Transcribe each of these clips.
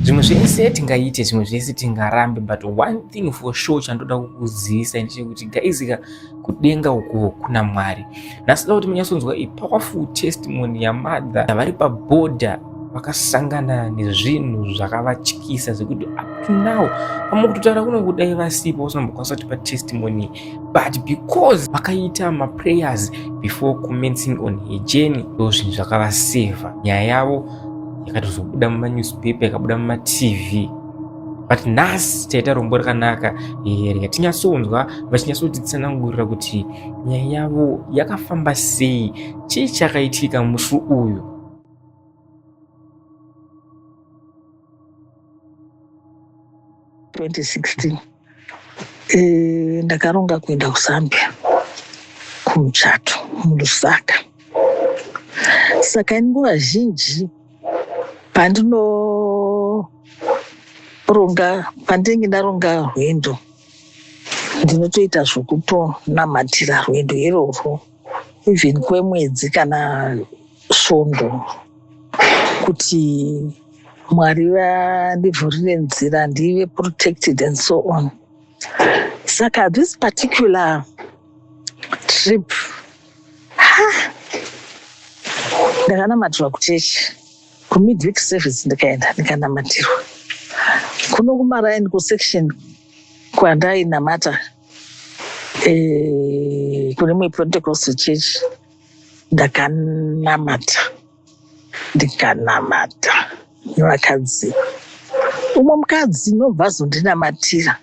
Zvimwe zvese tingaite, zvimwe zvese tingarambe, but one thing for sure chandoda kukuzivisa ndechekuti gaizika kudenga uko kuna Mwari. Nhasi da kuti munyatsonzwa a powerful testimony yamother vari paborder vakasangana nezvinhu zvakavatyisa zvekuti up to now pamwe kutotaura kuno kudai vasipo vasinombokwanisa kutipa testimony, but because vakaita maprayers before commencing on her journey, ndo zvinhu zvakavasevha. Nyaya yavo yakatozobuda mumanewspaper, yakabuda mumatv, but nhasi taita rombo rakanaka rega tinyatsonzwa vachinyatsotitsanangurira kuti nyaya yavo yakafamba sei, chii chakaitika musi uyu. 2016 ndakaronga kuenda kuZambia kumuchato muLusaka. Saka nguva zhinji pandinoronga, pandinenge ndaronga rwendo, ndinotoita zvokutonamatira rwendo irworwo even kwemwedzi kana svondo, kuti Mwari vandivhurire nzira, ndive protected and so on. Saka this particular trip, ha, ndakanamatirwa kuchechi, kumidweek service. Ndikaenda ndikanamatirwa kuno kumaraini, kusection kwandainamata, kune imwe Pentecostal church. Ndakanamata, ndikanamata nevakadzi. Umwe mukadzi nobva azondinamatira,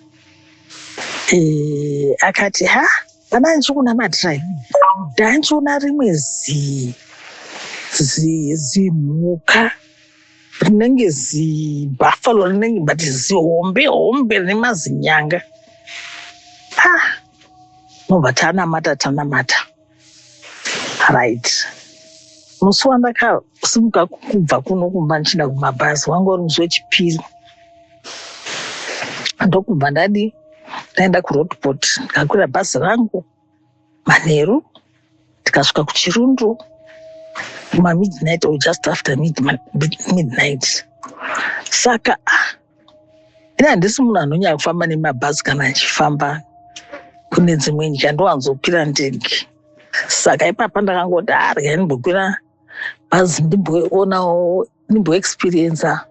akati, "Ha, pana ndichikunamatirai, ndanchiona rimwe zi zi zimhuka rinenge zibuffalo, rinenge but zihombe hombe, rine mazinyanga." Ah, nobva tanamata, tanamata, right. Musi wandakasimuka kubva kuno kumba ndichienda kumabhazi wanga uri musi wechipiri. Ndokubva ndadi ndaenda kuRoadport, ndikakwira bhazi rangu manheru, tikasvika kuChirundu kumamidnight or just after midnight. Saka ah, ini handisi munhu anonyanya kufamba nemabhazi. Kana achifamba kune dzimwe nyika, ndowanzokwira ndege. Saka ipapa ndakangoti, "Ah, regai ndimbokwira bhazi, ndimboonawo, ndimboexperiensa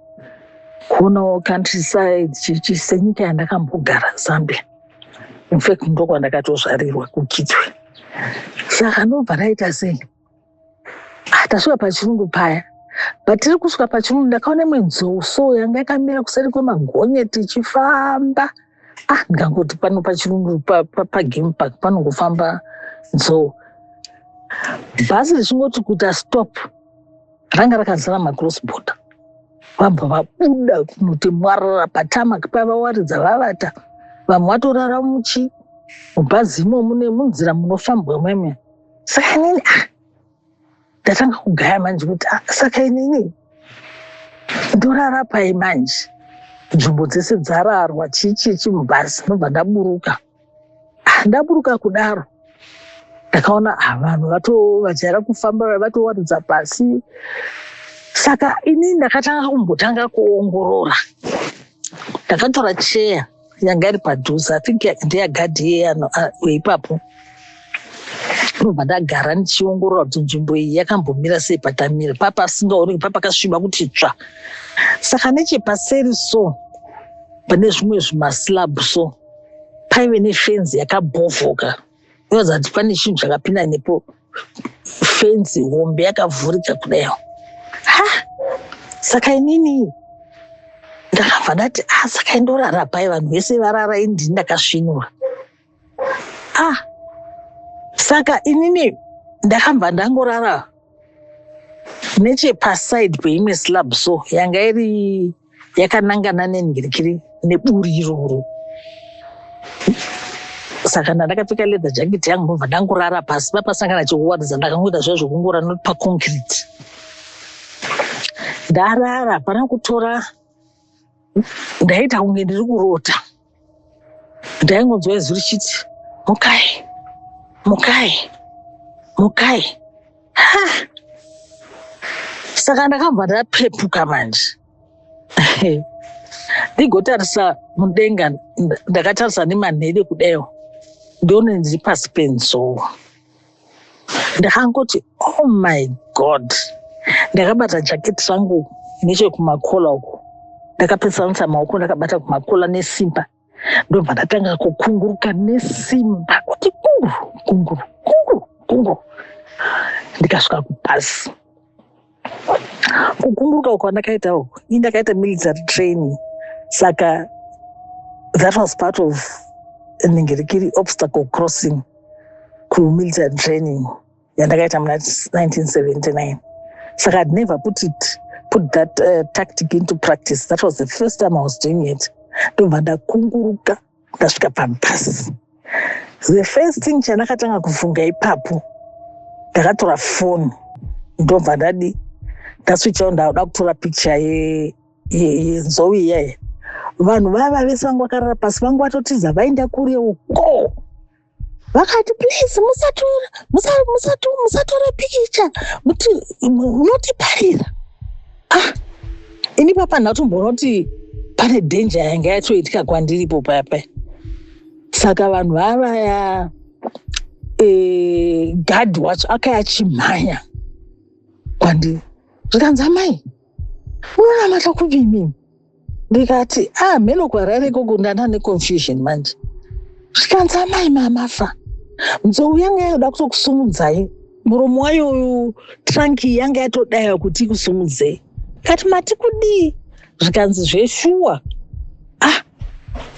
kuonawo countryside chichi, senyika yandakambogara, Zambia." In fact, ndokwandakatozvarirwa, kuKitwe. Saka ndobva ndaita sei? Ah, tasvika paChirundu paya. Patiri kusvika paChirundu, ndakaona imwe nzou so yanga yakamira kuseri kwemagonyeti ichifamba. Ah, ndikangoti, "Pano paChirundu, pagame park panongofamba nzou." Bhazi richingoti kuita stop, ranga rakazara macross border, vabva vabuda kunoti mwarara patarmac pavawaridza, vavata. Vamwe vatorara muchi mubhazi imomo nemunzira munofambwa meme. Saka inini, ah, ndatanga kugaya manje kuti, ah, saka inini ndorara pai manje? Nzvimbo dzese dzararwa, chichichi mubhazi. Ndobva ndaburuka. Ah, ndaburuka kudaro, ndakaona, ah, vanhu vajaira kufamba, vatowaridza pasi. Saka inini ndakatanga kumbotanga kuongorora. Ndakatora cheya yanga iri padhuze, I think ndeyagadhi weipapo. Ndobva ndagara ndichiongorora kuti nzvimbo iyi yakambomira sei. Patamira papasingaoneki, papakasviba kuti tsva. Saka nechepaseri so, pane zvimwe zvimaslab so, paive nefenzi yakabhovhoka, inoratidza kuti pane chinhu chakapinda nepo. Fenzi hombe yakavhurika kudai. Ha, saka inini ndakabva ndati, "Ah, saka indorara pai? Vanhu vese varara, indini ndakasvinura." Ah, saka inini ndakabva ndangorara nechepaside peimwe slab so, yanga iri yakanangana nengirikiri neburi iroro. Saka ndandakapfeka leather jacket yangu, ndobva ndangorara pasi papasangana chekuwaridza. Ndakangoita zviya zvekungora, not paconcrete. Ndarara, pana kutora, ndaita kunge ndiri kurota. Ndaingonzwa izwi richiti, "Mukai, mukai, mukai." Ha, saka ndakabva ndapepuka manje. Ndigotarisa mudenga, ndakatarisa nemanhede kudaiwo, ndione ndiri pasi penzou. Ndakangoti, "Oh my God." Ndakabata jaketi rangu nechekumakola uko, ndakapesanisa maoko, ndakabata kumakola nesimba, ndobva ndatanga kukunguruka nesimba kuti kunguru kunguru kunguru kunguru, ndikasvika kupasi. Kukunguruka uko kwandakaita uku, ii ndakaita military training, saka that was part of ningirikiri obstacle crossing kumilitary training yandakaita muna 1979. Saka I'd never put that tactic into practice. That was the first time I was doing it. Ndobva ndakunguruka, ndasvika pabhasi. The first thing chandakatanga kufunga ipapo, ndakatora foni, ndobva ndadi ndaswichawo, ndauda kutora picture yenzou iyaya. Vanhu vava vese vangu vakarara pasi, vangu vatotiza, vaenda kure uko. Vakati, "Please, musatora, musatora pikicha, munotiparira." Ah, ini papa ndatomboona kuti pane danger yanga yatoitika kwandiripo paya. Saka vanhu vavaya, gadhi wacho akayachimhanya kwandiri, zvikanzi, "Amai, munonamata kupi imimi?" Ndikati, "Ah, mheno kwarare ikoko, ndanda neconfusion manje." Zvikanzi, "Amai, mamafa, nzou yanga yayoda kutokusumudzai, muromo wayo uyu, trunk yanga yatodaiwa kuti ikusumudzei." Kati, "Mati kudii?" Zvikanzi, "Zveshuwa." Ah,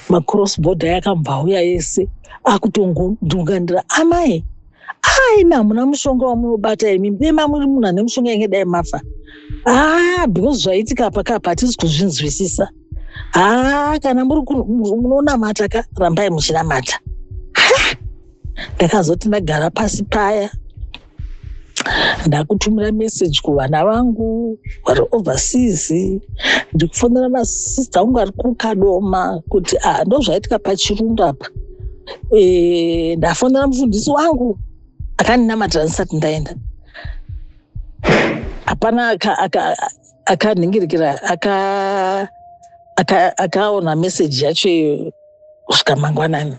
macross border yakambva auya ese akutongondunganira, "Amai, aimi hamuna mushonga wamunobata imi, dema muri munhu ane mushonga, yange dai mafa. Ah, because zvaitika pakapa hatisi kuzvinzwisisa. Haa, kana muri munonamata ka, rambai muchinamata." Ndakazoti ndagara pasi paya, ndakutumira meseji kuvana vangu vari overseas, ndikufonera masista angu ari kuKadoma kuti, "Ah, ndo zvaitika paChirundu apa." Ndafonera mufundisi wangu akandinamatira ndisati ndaenda. Hapana akanhingirikira, akaona meseji yacho iyo kusvika mangwanani.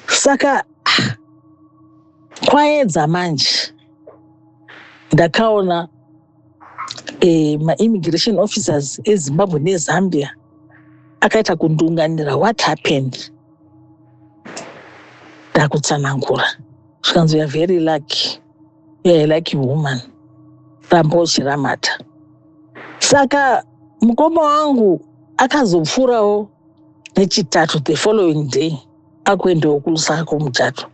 Saka kwaedza manje, ndakaona maimmigration officers eZimbabwe neZambia akaita kundunganira, "What happened?" Ndakutsanangura, zvikanzi, "You are very lucky, you are a lucky woman, ramba uchiramata." Saka mukoma wangu akazopfuurawo neChitatu, the following day, akuendewo kuLusaka kumuchato.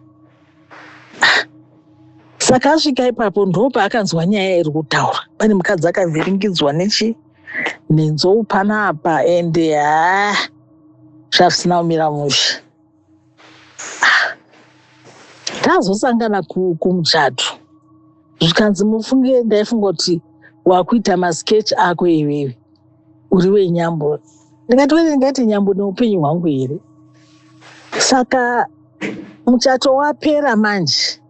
Saka asvika ipapo, ndopaakanzwa nyaya iri kutaura, pane mukadzi akavhiringidzwa nechi nenzou panapa, ende haa, zvazvisina kumira mushe. Tazosangana kumuchato, zvikanzi, "Mufunge, ndaifunga kuti wakuita masketch ako iwewe, uri wenyambo." Ndikati, "Wene, ndingaite nyambo neupenyu hwangu here?" Saka muchato wapera manje,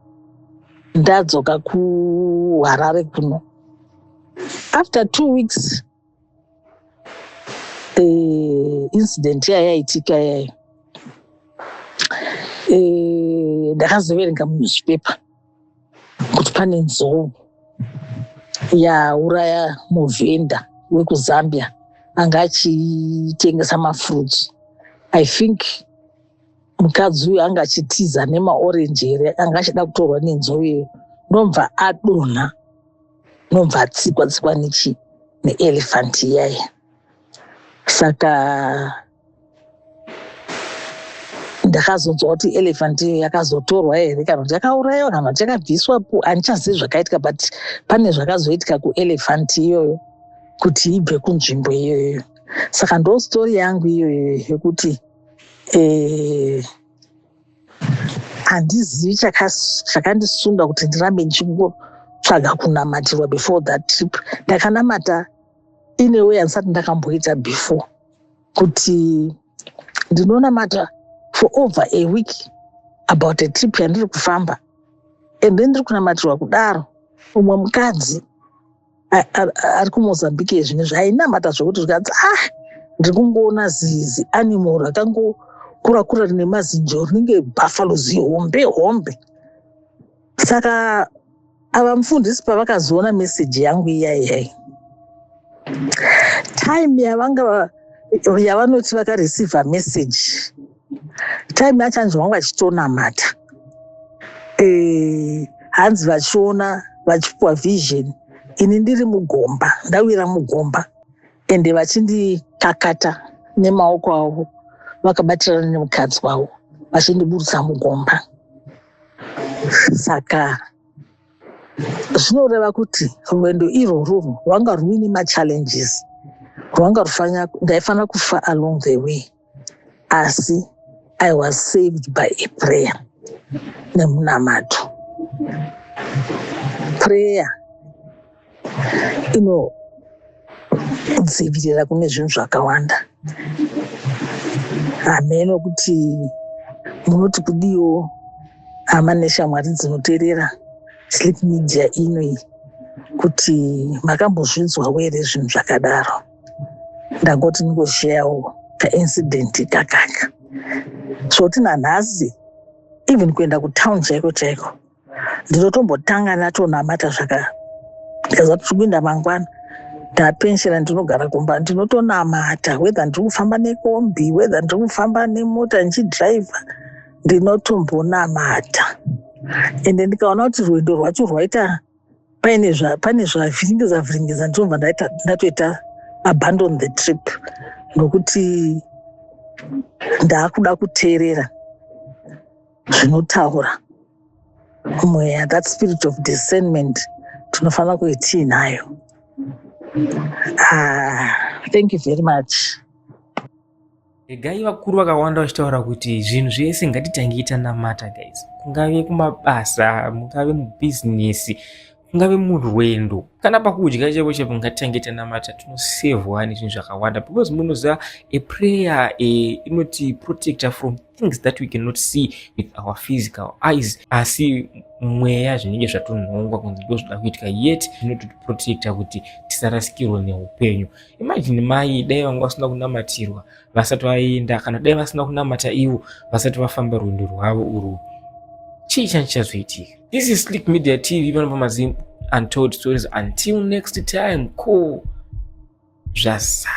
ndadzoka kuHarare kuno after 2 weeks incident iya yaitika yayo. Ndakazoverenga munewspaper kuti pane nzou yauraya muvhenda wekuZambia anga achitengesa mafruits. I think mukadzi uyu anga achitiza nemaorenji here, anga achida kutorwa nenzou iyo, ndomva adonha, ndomva atsikwa tsikwa nechi neelephant iyaya. Saka ndakazonzwa kuti elephant iyo yakazotorwa here, kana kuti yakaurayiwa, kana kuti yakabviswapo, handichazivi zvakaitika, but pane zvakazoitika kuelephant iyoyo kuti ibve kunzvimbo iyoyo. Saka ndo story yangu iyoyo yekuti handizivi chakandisunda kuti ndirambe ndichingotsvaga kunamatirwa before that trip. Ndakanamata in a way handisati ndakamboita before, kuti ndinonamata for over a week about a trip yandiri kufamba, and then ndiri kunamatirwa kudaro, umwe mukadzi Ari kuMozambique yezvino ainamata zvokuti zvikanzi, "Ah, ndiri kungoona zizi animal rakangokura kura, rine mazinjo, rinenge buffalo, zihombe hombe." Saka ava mufundisi pavakazoona meseji yangu iya iyai, time yavanga yavanoti vakareceiva message, time yacho hanzi vanga vachitonamata. Hanzi vachiona, vachipiwa vision, ini ndiri mugomba, ndawira mugomba, ende vachindikakata nemaoko avo, vakabatirana nemukadzi wavo, vachindiburutsa mugomba. Saka zvinoreva kuti rwendo irworwo rwanga ruine machallenges, rwanga rufanya ndaifanira kufa along the way, asi I was saved by a prayer nemunamato. Prayer inodzivirira kune zvinhu zvakawanda. Hameno kuti munoti kudiwo, hama neshamwari dzinoteerera Slick Media ino, kuti makambozvinzwawo here zvinhu zvakadaro? Ndangoti ndingoshayawo kaincident kakaka. Zvoti nanhasi, even kuenda kutown chaiko chaiko, ndinotombotanga ndatonamata. Zvaka ndikaziva kuti kuenda mangwana, ndapenshera, ndinogara kumba, ndinotonamata, whether ndiri kufamba nekombi, whether ndiri kufamba nemota ndichidhiraivha, ndinotombonamata. Ende ndikaona kuti rwendo rwacho rwaita paine pane zvavhiringidza vhiringidza, ndinobva ndatoita abandon the trip, nokuti ndaakuda kuteerera zvinotaura mweya. That spirit of discernment tinofanira kuve tiinayo. Ah, thank you very much. Regai vakuru vakawanda vachitaura kuti zvinhu zvese ngatitangei tanamata, guys. Kungave kumabasa, mungave mubhizinesi, kungave murwendo, kana pakudya chaipo chaipo, ngatitange tanamata. Tinosevhwa nezvinhu zvakawanda, because munoziva, a prayer inoti protector from things that we cannot see with our physical eyes, asi mweya zvinenge zvatonhongwa kunzi ndo zvida kuitika, yet zvinototiprotecta kuti tisarasikirwe neupenyu. Imagine mai dai vanga vasina kunamatirwa vasati vaenda, kana dai vasina kunamata ivo vasati vafamba rwendo rwavo urwu, chii chani chichazoitika? This is Slick Media TV, pano pamaZim Untold Stories. Until next time, ko zvasa.